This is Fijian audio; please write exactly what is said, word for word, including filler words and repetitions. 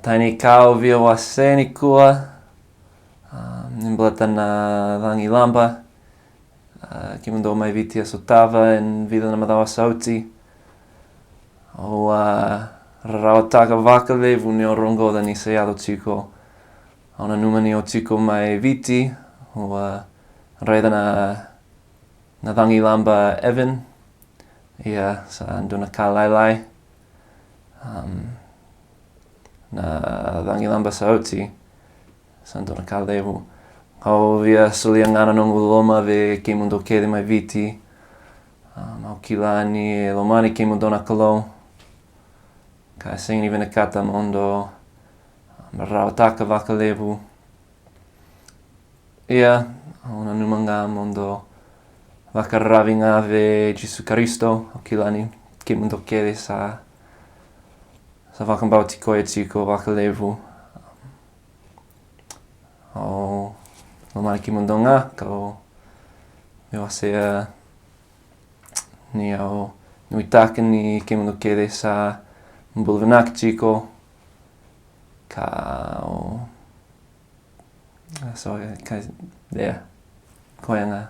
Tani kau via wasea nikua, ah, ni baleta na cagi laba. Ah, kemudou mai Viti a sotava e vica na macawa sa oti. Au a rarawataka vakalevu ni o rogoca ni sa yaco tiko. Au nanuma ni o tiko mai Viti, au a raica na, na cagi laba Evan. Ia, sa dua na ka lailai. Am, na cagi laba sa oti, sa dua na ka levu. Au via solia ga na noqu loloma vei kemudou kece mai Viti. Am, au kila ni e lomani kemudou na Kalou, ka sega ni vinakata mo dou, am, rarawataka vakalevu. Ia, au nanuma ga mo dou vakararavi ga vei Jisu Karisito. Au kila ni kemudou kece sa, sa vakabauti koya tiko vakalevu. Au lomani kemudou ga, kau via wasea ni au nuitaka ni kemudou kece sa bula vinaka tiko. Kau, so, ka, yeah, koya ga.